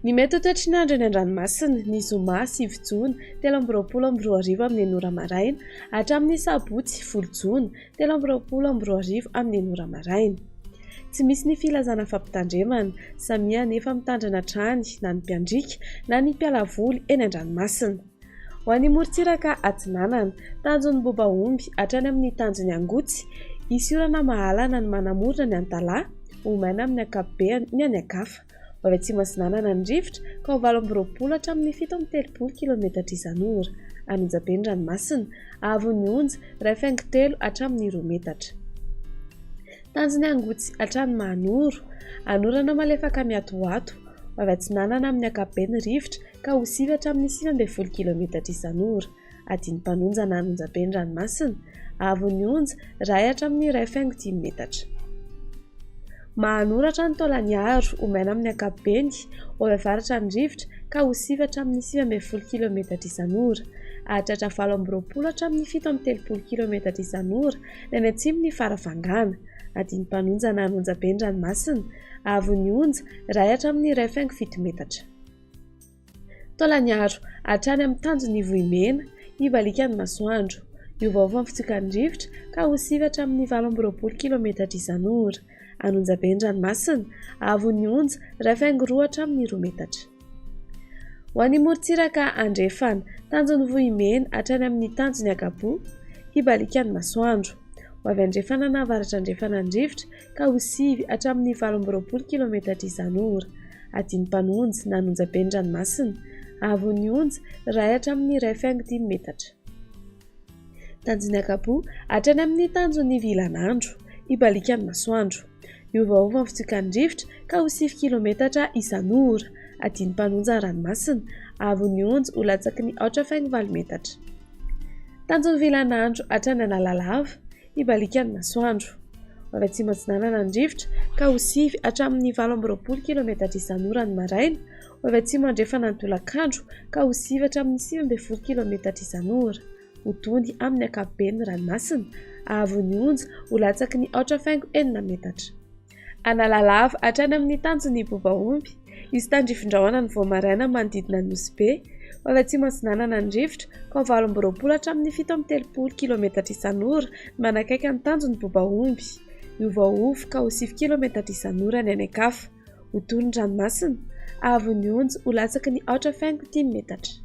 Ny mety ho toetry ny andro eny an-dranomasina, ny zoma 9 jona 2023 amin'ny enina ora maraina hatramin'ny sabotsy 10 jona 2023 amin'ny enina ora maraina. Tsy misy ny filazana fampitandremana, samia anefa mitandrina hatrany na ny mpiandriaka na ny mpiala voly eny an-dranomasina. Ho an'ny morontsiraka atsinanana, tanjon'ny Bobaomby hatrany amin'ny tanjon'ny Angotsy, hisy orana mahalana ny manamorona ny Antalaha, ho maina amin'ny ankapobeny ny any an-kafa. Ho avy atsimo atsinanana ny rivotra ka ho 28 hatramin'ny 37 kilometatra isan'ora. An'Onjabe ny ranomasina, haavon'ny onja 1,3 hatramin'ny 2 metatra. Tanjon'ny Angotsy hatrany Mahanoro, hanorana malefaka miatoato. Ho avy atsinanana amin'ny ankapobeny ny rivotra ka ho 9 hatramin'ny 19 kilometatra isan'ora. Adin'ny-mpanonja na an'onjabe ny ranomasina, haavon'ny onja iray hatramin'ny 1,5 metatra. Mahanoratra ny Taolagnaro ho maina amin'ny ankapobeny, ho avy avaratra ny rivotra ka ho 9 hatramin'ny 19 kilometatra isan'ora. Hahatratra 28 hatramin'ny 37 kilometatra isan'ora ny any atsimon'i Farafangana. Adin'ny-mpanonja na an'onjabe ny ranomasina, haavon'ny onja iray hatramin'ny 1,7 metatra. Taolagnaro, hatrany amin'ny tanjon'i Vohimena, hibaliaka ny masoandro. Hiovaova ny fitsokan'ny rivotra ka ho 9 hatramin'ny 28 kilometatra isan'ora. An'Onjabe ny ranomasina, haavon'ny onja 1,2 hatramin'ny 2 metatra. Ho an'ny morontsiraka andrefana, tanjon'i Vohimena hatrany amin'ny tanjon'i Agaboa, hibaliaka ny masoandro. Ho avy andrefana na avaratra andrefana ny rivotra ka ho 9 hatramin'ny 28 kilometatra isan'ora. Adin'ny-mpanonja na an'onjabe ny ranomasina, haavon'ny onja iray hatramin'ny 1,5 metatra. Tanjon'ny Ankapoa hatrany amin'ny tanjon'ny Vilanandro, hibaliaka ny masoandro. Hiovaova ny fitsokan'ny rivotra ka ho 9 kilometatra isan'ora. Adin'ny-mpanonja ny ranomasina, haavon'ny onja ho latsaky ny 8,8 metatra. Tanjon'ny Vilanandro hatrany Analalava, hibaliaka ny masoandro. Ho avy atsimo atsinanana ny rivotra ka ho 9 hatramin'ny 28 kilometatra isan'ora ny maraina, ho avy atsimo andrefana ny tolakandro ka ho 9 hatramin'ny 19 kilometatra isan'ora. Ho tony amin'ny ankapobeny ny ranomasina, haavon'ny onja ho latsaky ny 8,6 metatra. Analalava hatrany amin'ny tanjon'ny Bobaomby. Hisy tandrifin-drahona ny vao maraina manodidina an'i Nosy Be. Ho avy atsimo atsinanana ny rivotra, ka ho 28 hatramin'ny 37 kilometatra isan'ora ny manakaiky ny tanjon'ny Bobaomby. Hiovaova ka ho 9 kilometatra isan'ora ny any an-kafa. Ho toy ny ranomasina, haavon'ny onja ho latsaky ny 8,5 metatra.